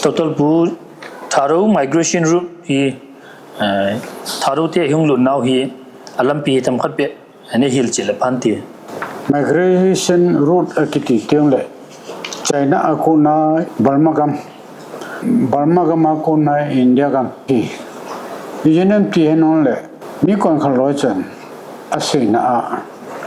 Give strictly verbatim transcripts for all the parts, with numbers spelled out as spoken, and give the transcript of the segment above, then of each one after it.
Doctor Pu, Tharo migration route hi, eh, Tharo te hung lut nau hi, alampi hi tam khat pe, ani hil chih le phan ti. Migration route akiti teng le, China a kona Burma gam, Burma gam a kona India gam hi. Ijinem ti henong le, mi kon khat loi chan, aseina a,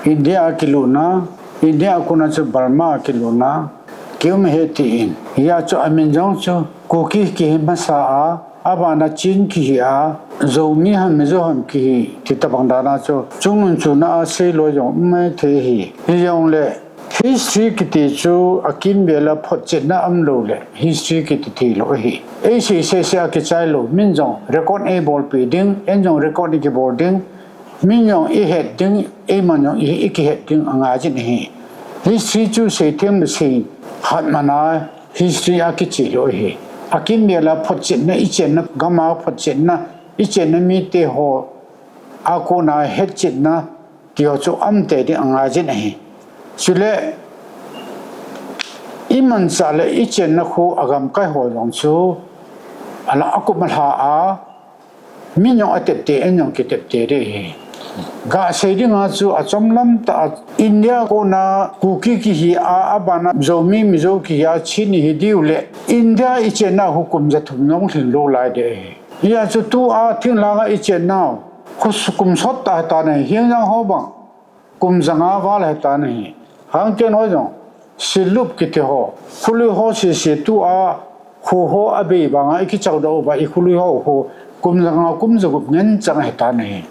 India a kiluna, India a kona chu Burma a kiluna, kium he ti in. Hia chu amin jong chu, Kuki kihi masa a, abana Chin kihi a, Zomi ham Mizo ham kihi, ti tabang dana chu, chungun chuna a sei loi jong um mai thei hi. Hi jong le, history kiti chu akimvel a photchetna um lou le, history kiti thei lou hi. Ei sei sei sei a kichai lou, min jong record ei bolpi ding, en jong record ei kibol ding, min jong i het ding, eiman jong i, i kihet ding angai jin hi. History chu sei them le sei hat mana, history a kichi lou hi. Akimvel a photchetna, i chenna gam a photchetna, i chenna mite ho a kona hetchetna, ti ho chu um tei ding angai jin ahi. Chule, i manchah le i chenna khu a gamkai ho jong chu, ala akum alha a, min jong atepte, en jong kitepte ding hi. Ga sei dinga chu achom lam tah a, India kona Kuki kihi a, abana Zomi Mizo kihi a, Chin ihi diu le, India i chenna khu kum ja thum jong lhin lou lai ding hi. Hia chu tua thinglhang a i chenna, khu kum sot tah tan ahi, hiang jang ho bang, kum ja nga val ahi tan ahi. Hangken ho jong, Silup kiti ho, khului ho sese tua, khu ho abei vanga i kichau doh uva i khului ho khu, kum ja nga kum ja gup ngen chang ahi tan ahi.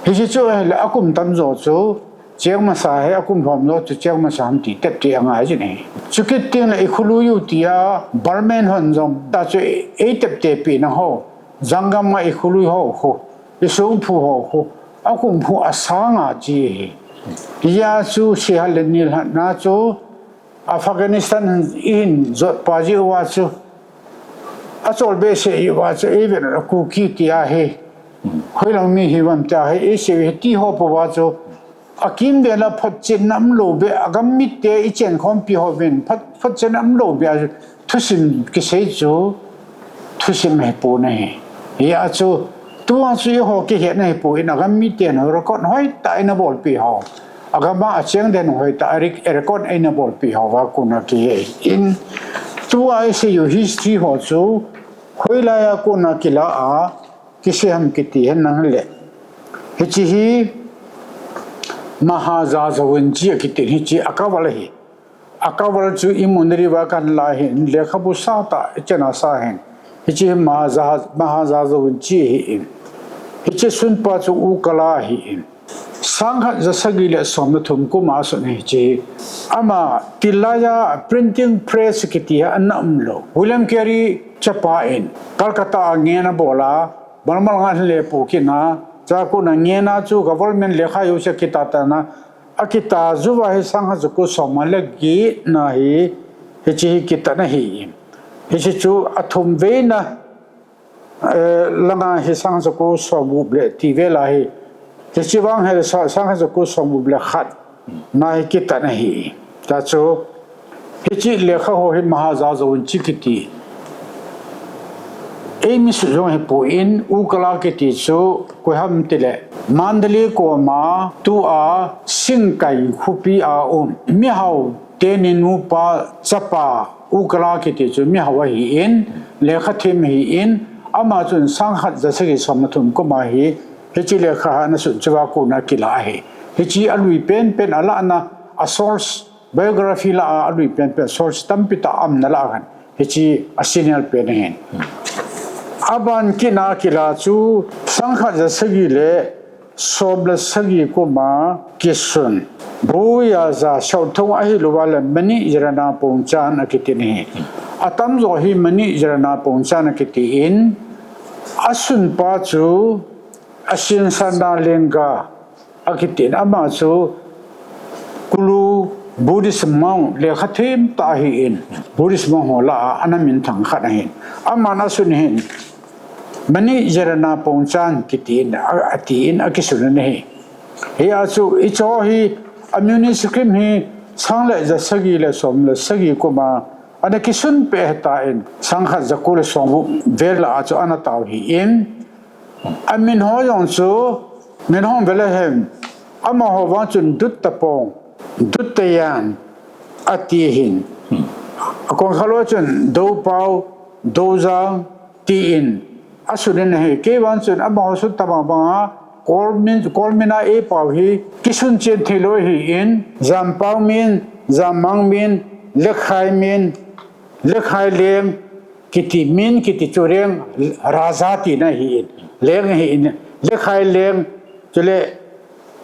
Hiche chu ahile akum tamjo chu, cheng masa hi akum lhom jo chu cheng masa ham ti tepte angai jin ahi. Chukit teng le i khului u tia, Burman hon jong, ta chu ei tepte pi na ho, Jangam a i khului ho khu, i songphu ho khu, akum phu asang a chi hi. Hia chu sihal le nilhah na chu, Afghanistan i hin jot pa ji uva chu, achol behseh uva chu, ei vet a Kuki ti ahi. Hoilang mi hi vam ti ahi, ei sei hi ti ho po uva chu, akimvel a photchetna um lou beh, agam mite i chenkhompi hovin, phot, photchetna um lou beh a, thusim kisei chu, thusim ahipon ahi. Hia chu, tua chu eiho kihetna ahipon, agam miten record hoitah in abolpi ho. Agam a acheng den hoitah a rec, record in abolpi ho, va kona kihe in. Tua i sei u history ho chu, hoilai a kona kila a, kisei ham kiti henlang le. Hiche hi, Mahajajavunchi akiti hiche a cover hi. A cover chu i mun ri va kan la hin, lekhabu sa tah, i chena sa hin. Hiche hi Mahaja, Mahajajavunchi ahi in. Hiche sunpa chu Ukala ahi in. Sangkhat jasagi le som le thum kum a sun hiche. Ama tilai a printing press kiti hi ana um lou. William Carey chapa in. Calcutta a ngen abol a. Malmal nga le pu kina. Chakona ngen a chu government lekha u se kita tana. Akita juva hi sangkhat jako som le get na hi, hiche hi kitan ahi. Hiche chu athum veina, eh, langa hi sangkhat jako som gup le ti vel ahi. Hiche vang hi sa, sangkhat jako som gup le khat na hi kitan ahi. Ta chu, hiche lekha ho hi Mahajajavunchi kiti. Ei mi su jong hi pu in, Ukala kiti chu, koi ham tile. Mandalay koma, tua, Singkai khopi a um. Mihao, teni nupa, chapa, Ukala kiti chu, mihao ahi in, lekha them ahi in, ama chun sangkhat jasagi som le thum kum a hi, hiche lekha ana sun chu va kona kila ahi. Hiche alui penpen a la na, a source, biography la a, alui penpen source tampi tah a um nalai khan. Hiche a senior pen ahin. Aban kit na kila chu sangkhat jasagi le som le sagi kum a kisun. Bhuyaja Southong ahilouva le Mani Jarana Pongchan akiti ahi. Atamjo hi Mani Jarana Pongchan akiti in asunpa chu Asin Sana Lenga akiti in ama chu Kulu Buddhist monk lekha them tah ahi in, Buddhist monk ho la a ana minthang khat ahin. Aman asun hin Mani Jarana Pongchan kiti in, a, ati in akisun ahi. Hia chu hicho hi a manuscript hi sang le jasagi le som le sagi kum a ana kisun peh ahitan, sangkhat jaku le somgup vel a chu ana tao ahin, amin ho jong chu, min hon vele hem, amaho vang chun Dutta Pong, Dutta Yan ati ahin. Akong khat lou chun Dopau, Dojang tin asun in ahi. Kei vang chun amaho sun tabang banga Kolmin, Kolmin a eipao hi kisun chen thei lou ahin, Jampau min, Jammang min, Lekhai min, Lekhai leng kiti, min kiti chu leng, Raja tina ahin, leng ahin, Lekhai leng, chule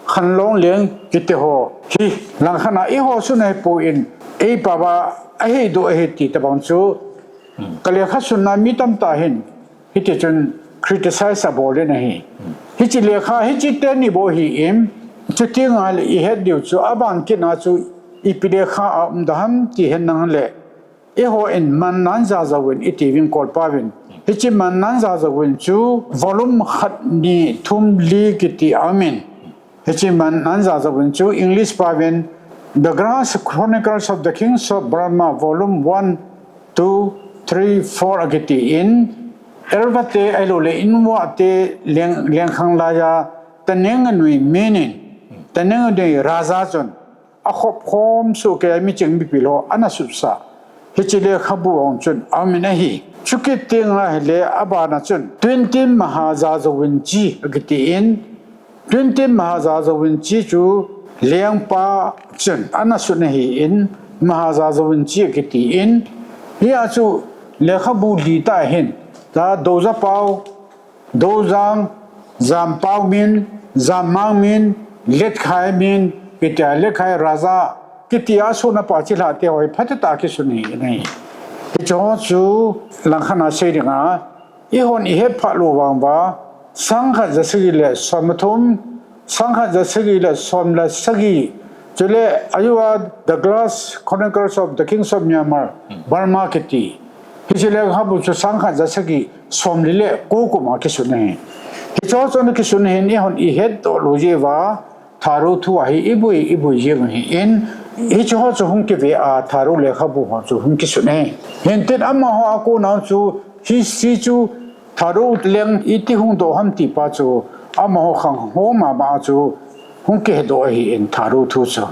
Khanlong leng kiti ho hi langkhat a eiho sun ahipon, eipao a aheidoh ahi ti tabang chu ka lekha sunna mi tamtah hin hiti chun criticize abol in ahi. Hiche lekha, hiche teni bou ahin, chuti ngal ihet diu chu aban kit a chu ipi lekha a um dem ti hen nang le, eiho in man nan ja jouvin iti uvin Kolpa vin. Hiche man nan ja jouvin chu volume khat, ni, thum, li kiti aumin. Hiche man nan ja jouvin chu English pa vin The Grass Chronicles of the Kings of Burma, Volume one, two, three, four akiti in, Elva te ahilou le Inwa te leng, lengkhang laiya, Tanenganui min in, Tanenganui Raja chun akhop khom soh kei a miching mipil ho ana sutsah. Hiche lekhabu hung chun aumin ahi. Chukit teng ahile abana chun Twintin Maha Jajawinchi akiti in, Twintin Maha Jajawinchi chu lengpa chun ana sun ahin, Maha Jajawinchi akiti in, hia chu lekhabu li tah ahin, ta Doja Pau, Dojang, Jampau min, Jammang min, Letkhai min, kitia Letkhai Raja, kitia asunna pa chilhah te ho hi phatah a kisun ahi. Hiche ho chu langkhat a sei dinga, eihon ihet phah lou vang uva, sangkhat jasagi le som le thum, sangkhat jasagi le som le sagi, chule ahiuva The Grass Chronicles of the Kings of Myanmar, Burma kiti. Hiche lekhabu chu sangkhat jasagi somli le ko kum a kisun ahi. Hiche ho chu ana kisun ahin, eihon ihetdoh lou jeh uva, Thadou thu a hi ibui, ibui jing ahin, hiche ho chu hung kive a, Thadou lekhabu ho chu hung kisun ahi. Hintin amaho a kona chu history chu Thadou leng iti hung doh ham ti pa chu amaho khang ho mama a chu hung kihedoh ahin, Thadou thu chu.